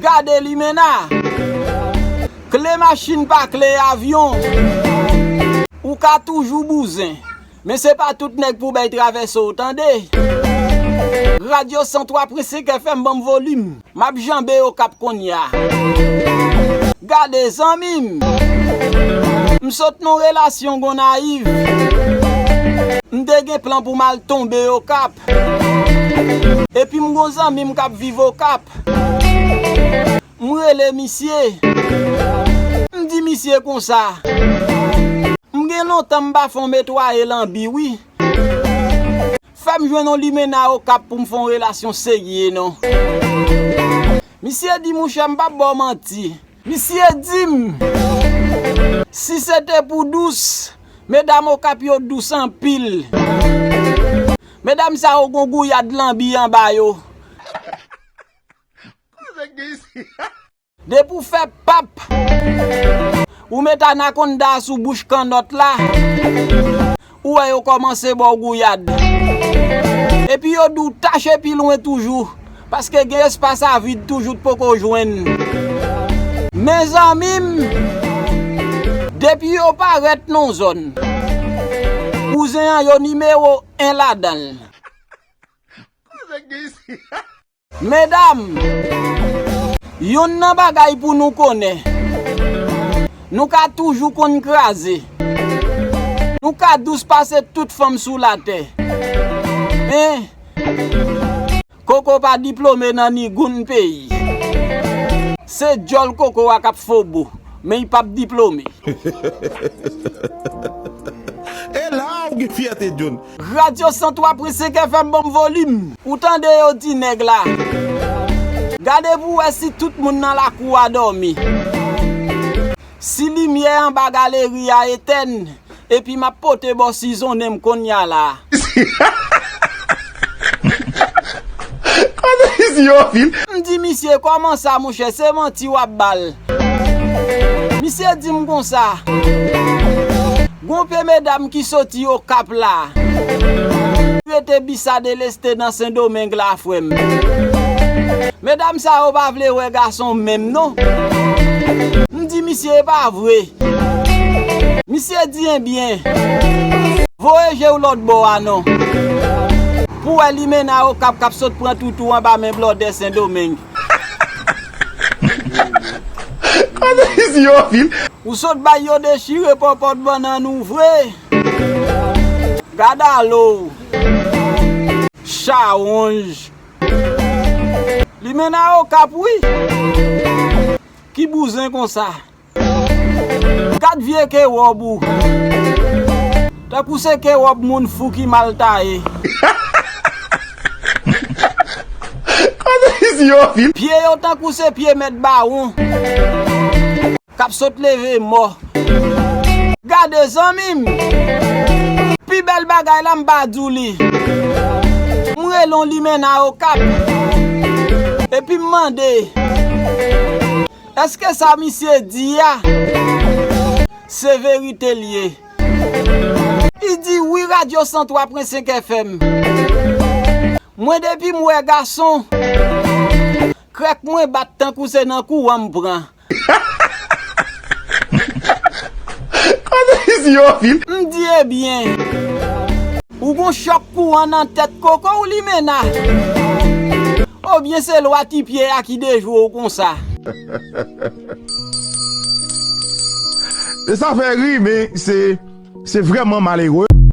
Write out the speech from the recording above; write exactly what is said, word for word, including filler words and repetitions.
Gade limena. Kle machin pa kle avyon. Ou ka toujou bouzen. Men se pa tout nèg pou bay travèse w tande. Radyo san twa pwen senk F M ban m volim. M ap janbe Okap kounye a. Gade zanmi m. M sot nan relasyon Gonayiv. M te gen plan pou m al tonbe Okap. Epi m gon zanmi m k ap viv Okap. M rele misye. M di misye konsa. M gen lontan m pa fè on netwaye lanbi wi. Fè m jwenn on limena Okap pou m fè on relasyon serye non. Misye di mouchè m p ap ba w manti. Misye di m, si se te pou dous, medam Okap yo dous anpil. Medam sa yo gon gouyad lanbi anba yo. Depi w fè pap, ou met anakonda sou bouch kannòt la, ou wè yo kòmanse ba w gouyad. Epi yo di w tache pi lwen toujou, paske gen espas a vid toujou t poko jwenn. Men zanmi m, depi yo parèt nan zòn, bouzen an yo nimewo en ladan l. Medam, youn nan bagay pou nou konnen, nou ka toujou konn kraze. Nou ka dous pase tout fanm sou latè. Men, Koko pa diplome nan ni goun peyi. Se djòl Koko a k ap fobo, men li p ap diplome. E la ou gen fyète, John. Radyo san twa pwen senk F M ban m volim. Ou tande yo di nèg la. Gade pou w wè si tout moun nan lakou a dòmi. Si limyè anba galeri a etèn, epi m ap pote ba w sizonnen m kounye a la. Kote isi yo fil? M di misye, kòman sa, monchè, se manti w ap ba l? Misye di m konsa, gon pe medam ki soti Okap la, rete Bisa Deleste nan Sendomeng la, frè m. Medam sa yo pa vle wè gason menm non. M di misye, e pa vre. Misye di, ebyen, voye je w lòt bò a non. Pou w wè limena Okap k ap sot pran toutou anba men blòdè Sendomeng. Kote isi yo fil? Ou sot bay yo dechire pòpòt bannann ou vre. Gad alo. Chawonj. Limena Okap wi. Ki bouzen konsa? Gad vye ke wòb ou. Tankou se ke wòb moun fou ki mal taye. Kote isi yo fil? Pye yo tankou se pye mèt bawon k ap sot leve mò. Gade zanmi m. Pi bèl bagay la m pa di w li. M rele yon limena Okap. Epi m mande. Èske sa misye di a, se verite l ye? Li di, wi, Radyo san twa pwen senk F M. Mwen, depi m wè gason, krèk mwen bat tankou se nan kouran m pran. Kote isi yo fil? M di, ebyen, ou gon chòk kouran nan tèt koko w limena? Oubyen se lwa ti pye a ki dejwe w konsa? E sa fè ri, men se, se vrèman malere.